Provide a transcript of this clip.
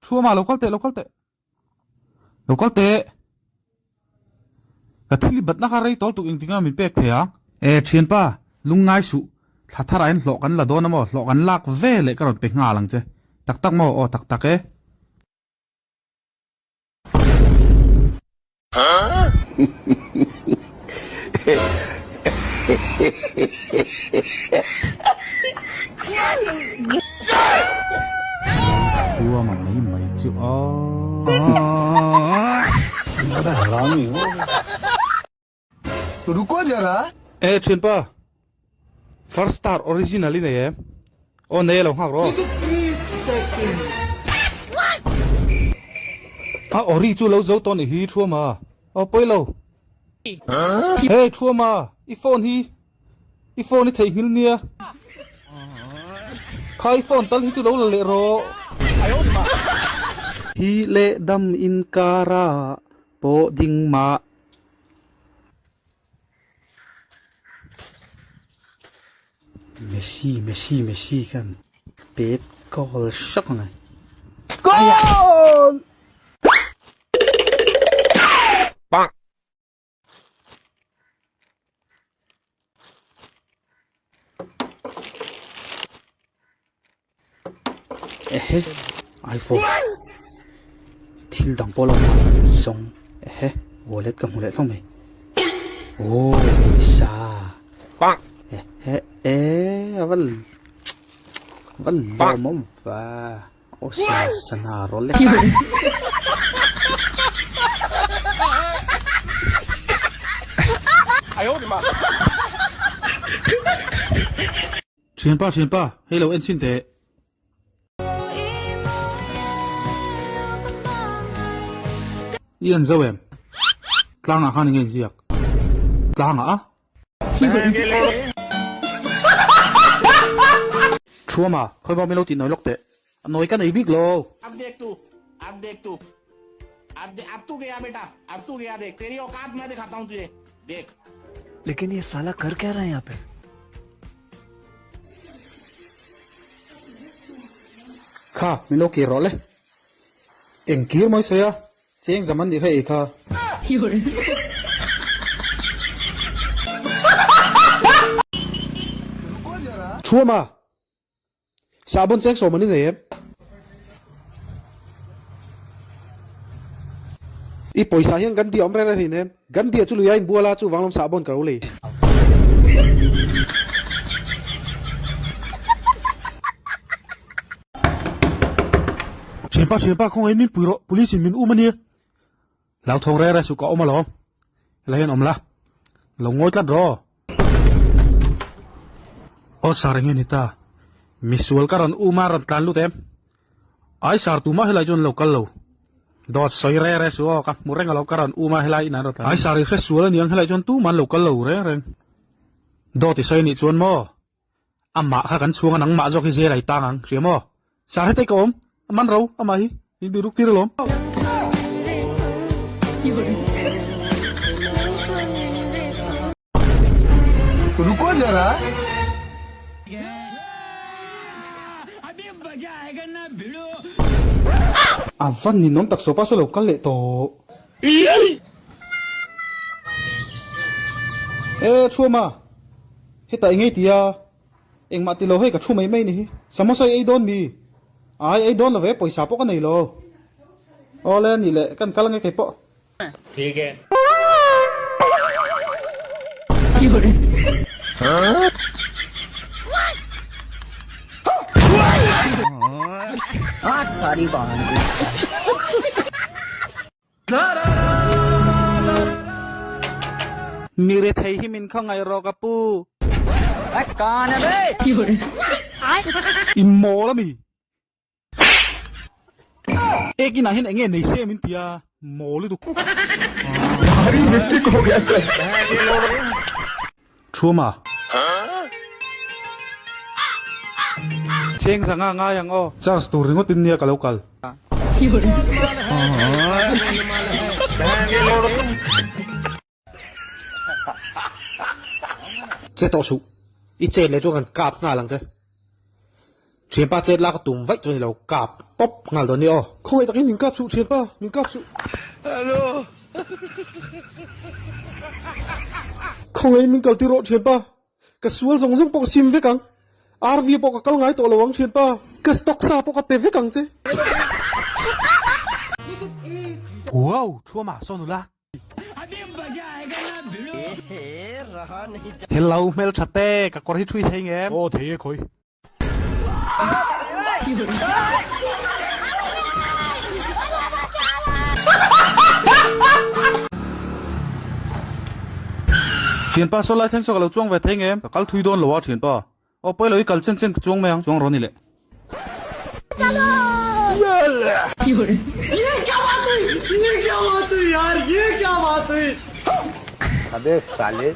Thuama lo kal teh, lo kal teh. Lo kal teh. Ka thil i batna kha rei tawl tuk engtik emaw min pek thei ang. E thianpa, lungngai suh. Thla tharah hian hlawh kan la dawn a maw? Hlawh kan lak ve leh ka rawn pe nghal ang che. Tak tak maw? Aw tak tak e. Thuama mai mai chu aw. Ruko zara. E thianpa first star original i nei em? Aw nei alo nghak rawh. A ori chu lo zo tawh nih hi Thuama. Aw pawi lo. Hey Thuama i phone hi i phone i theihnghilh nia. Kha i phone tal hi chu lo la leh rawh. Hi leh dam inkara pawh ding mah. Messi Messi Messi khan pet goal hrek ang e. Goal! Ehe iPhone thil dang pawh lo hman zawng ehe wallet ka hmu leh hlawm mai aw pawisa ehe e a va va lawmawm va aw sa sana Rolex. Thianpa thianpa hei lo en chhin teh. I en zo em? Tlangah khan enge inziak? Tlangah a? Thuama, khawi maw min lo tih nawi lawk teh. A nawi ka nei bik lo. Ab dekh tu, ab dekh tu, ab ab tu gaya beta, ab tu gaya dekh, teri aukaat main dikhata hoon tujhe, dekh. Lekin ye sala kar kya raha hai yahan pe? Kha, min lo kir rawh le. Eng kir mawi sawi a, cheng zam an nih kha ei kha. Thuama, Sahbawn cheng sawm an i nei em? I pawisa hian Gandhi a awm reng reng hlein em? Gandhi a chu lui a inbual a, chuvang lawm sahbawn ka lo lei. Thianpa, thianpa, khawngaih min pui rawh, police in min um a nia. Hlauthawng reng reng suh ka awm alawm. Helai hian awm la. Lo ngawi tlat rawh. Aw sar enge ni ta. Misual ka rawn um a rawn tlan lut em. Ai sar tumah helai chuan lo kal lo. Dawt sawi reng reng suh aw ka hmu reng alawm ka rawn um a helai inah an rawn tlan. Ai sar i hre sual aniang helai chuan tumah an lo kal lo reng reng. Dawt i sawi anih chuan maw. Amah kha kan chhuang a nangmah zawk hi zel a i tang ang hria maw? Sar hetei ka awm, a man ro, amah hi min biruk tir alawm. Ruko zara. A va ninawm tak sopa saw lo kal leh tawh. E Thuama. Hetah i ngei ti a, engmah ti lo hei ka thu mai mai ni hi. Samosa i ei dawn mi? Ai, ei dawn lo ve, pawisa pawh ka nei lo. Awle, nih leh kan kal ange kei pawh. Thik e. Mi rethei hi min khawngaih rawh ka pu. I mawl ami? Ek inah hian enge nei se min ti a, mawl lutuk. Thuama. Cheng zanga ngai ang aw. Charge tur ringawt in nia ka lo kal. Che tawh suh. I chet leh chuan kan kap nghal ang che. Thianpa chet lak a tum vaih chuan i lo kap pawp nghal dawn ni aw. Khawngaih takin min kap suh thianpa, min kap suh. Hello. Khawngaih min kal tir rawh thianpa. Ka sual zawng zawng pawh ka sim vek ang. RV pawh ka kal ngai tawh lo ang thianpa. Ka stock sa pawh ka pe vek ang che. Wow, Thuama, saw nula. Hello hmeltha te, ka kawr hi thui thei nge? Aw thei e khawi. Thianpa saw lai thleng saw ka lo chuang ve thei nge? Ka kal thui dawn lo a thianpa. Aw pawi lo i kal chen chen ka chuang mai ang, chuang rawn i le. Abe sale.